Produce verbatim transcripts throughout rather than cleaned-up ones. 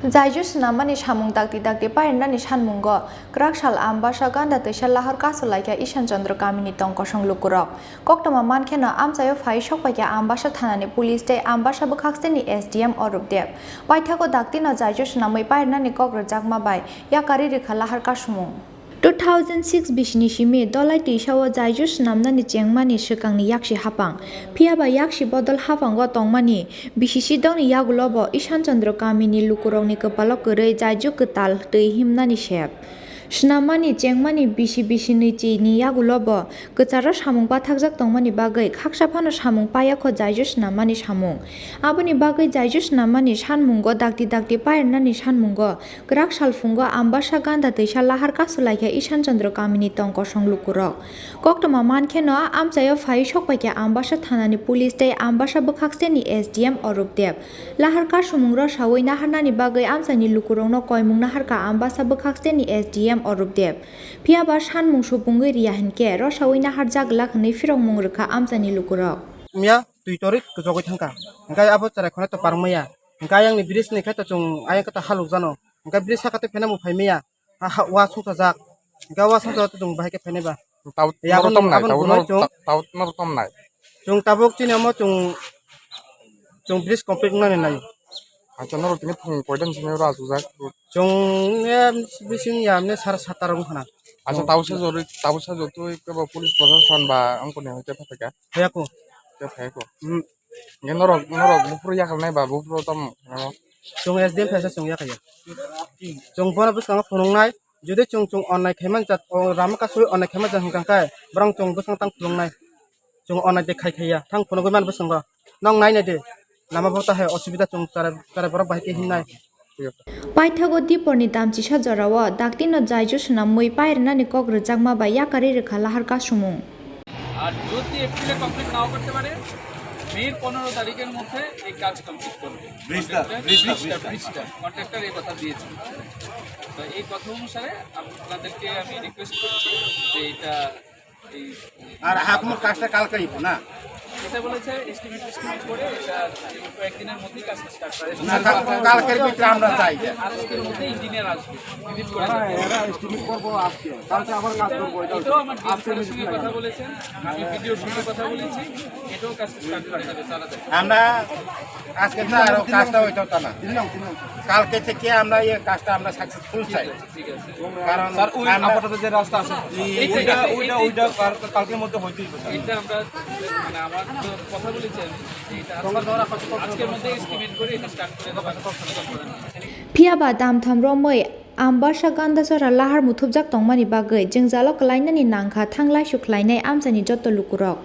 Jaiju swnammani samung dakti dakti pairwnani sanmungo kwrak sal Ambasa ganda twisa lahar kasu laikha Ishan Chandra kamini tong kosong lukurok. Koktwma mankheno amchaio phai sokpaikha Ambasa thanani police tei Ambasa bwkhakseni S D M Arup Deb. Paithago daktino jaiju swnamwi pairwnani kok rwjakma bai yakarwi rwkha lahar kasumung. Two thousand six bisini simi Dolai twisao jaiju swnamnani chengmani swkangni yaksi hapang. Phiyaba yaksi bodol hapango tongmani bisi sidokni yagulobo Ishan Chandra kamini lukurokni kwpalo kwrwi jaiju kwtal twi himnani sep. Swnammani chengmani bisi bisinwi chini yagulobo kwcharo samung pathakjak tongmani bagwi khaksa phano samung payakho jaiju swnammani samung. Aboni bagwi jaiju swnammani sanmungo dakti dakti pairwnani sanmungo kwrak salphungo Ambasa ganda twisa lahar kasu laikha Ishan Chandra kamini tong kosong lukurok. Koktwma mankheno amchaio phai sokpaikha Ambasa thanani police tei Ambasa bwkhakseni S D M Arup Deb. Lahar kasumung rosawi naharnani bagwi amchaini lukurokno koimung naharkha Ambasa bwkhakseni S D M Arup Deb. Phiyaba sanmung supungwi riya hinkhe rosawi naharjak glak hwnwi phirokmung rwkha amchaini lukurok. Mia twi torwi kwchogwi thangkha. Hwnkhe abo cherai khwnai to parwngmaya. Hwnkhe ayangni bridge ni khe to chwng ayang khe to halukjano. Hwnkhe bridge saka tei pheno bo phaimaya. Ha, ha, wa songchajak. Hwnkhe wa songchajak to chwng bahai khe phainai ba. Tabuk Ya, norok aboni, tomnai, aboni tabuk bunai norok chwng ta-, tabuk norok tomnai. Chwng tabuk chini omo chwng, chwng bridge complete wngnani nai. Acha, norok tini phung koidan simi oro achukjak? Chwng, em, bising ya, emne sar satta rok wngkha na. Acha, Chwng tabuksa jorwi, tabuksa jotwi kebo police proshashan ba wngkoni hwnkhe phaikha? Phaiya ko. Khe phaiya ko. Hmm. Hwnkhe norok, norok buphuru yakarnai ba buphuru tamo? Chwng S D M phaisa chwng yakaya. Chwng bono bwskango phunuknai, jodi chwng, chwng onnai khaiman jat, o Rama kasui onnai khaiman jat hwnkha khe, borok chwng bwskang tang phunuknai. Chwng onnai de khai khaiya, thang phunugwi man bwskango. Nong nai nai de, lama bo tahai osubida chwng chara, chara borok bahai khe himnai. Paithago Diporni damchisa jorao daktino jaiju swnamwi pairwnani kok rwjakma bai yakarwi rwkha lahar kasumung. আর যদি এপ্রিলে কমপ্লিট নাও করতে পারে, মের পনেরো তারিখের মধ্যে এই কাজ কমপ্লিট করবে। ব্রিজটা, কন্ট্রাক্টর, ব্রিজটা, ব্রিজটা, ব্রিজটা। ব্রিজটা। কন্ট্রাক্টর এই কথা দিয়েছে। তো এই কথা অনুসারে আপনাদেরকে আমি রিকোয়েস্ট করছি যে এটা এই আর হাকুমর কাজটা কালকে হইব না? এটা বলেছে এস্টিমেট, এস্টিমেট করে এটা কয়েকদিনের মধ্যেই কাজটা স্টার্ট করে। না, কাল-, কালকের ভিতরে আমরা চাই যে আজকের মধ্যে ইঞ্জিনিয়ার আসবে, ভিজিট করে যাবে। এরা এস্টিমেট করবো আজকে, কালকে আবার কাজ করবো, এটা এটাও আমার ডিএম আজকে স্যারের সঙ্গে কথা বলেছেন, আমি বিডিওর সঙ্গে কথা বলেছি, এটাও কাজটা স্টার্ট করে যাবে, চালাতে। আমরা আজকে তো আরো কাজটা হইতো তা না। কালকে থেকে আমরা এই কাজটা আমরা সাকসেসফুল চাই। ঠিক আছে। কারণ স্যার, ওই আমরা আপাতত যে রাস্তা আছে, এই এইটা, ওইটা, এইটা, ওইটা, এইটা। ওইটা কাল-, কালকের মধ্যে হইতেই হবে। এটা আমরা, মানে, আমার তো কথা বলেছি আমি, যে এটা আজকে, আজকের মধ্যে এস্টিমেট করে এটা স্টার্ট করে দেবো। Phiyaba damtham romwi Ambasa ganda jora lahar muthupjak tongmani bagwi jwngjalo kwlainani nangkha thanglai sukhlainai amchaini joto lukurok.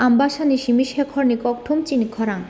Ambasani simi Shekhorni kokthum chini khorang.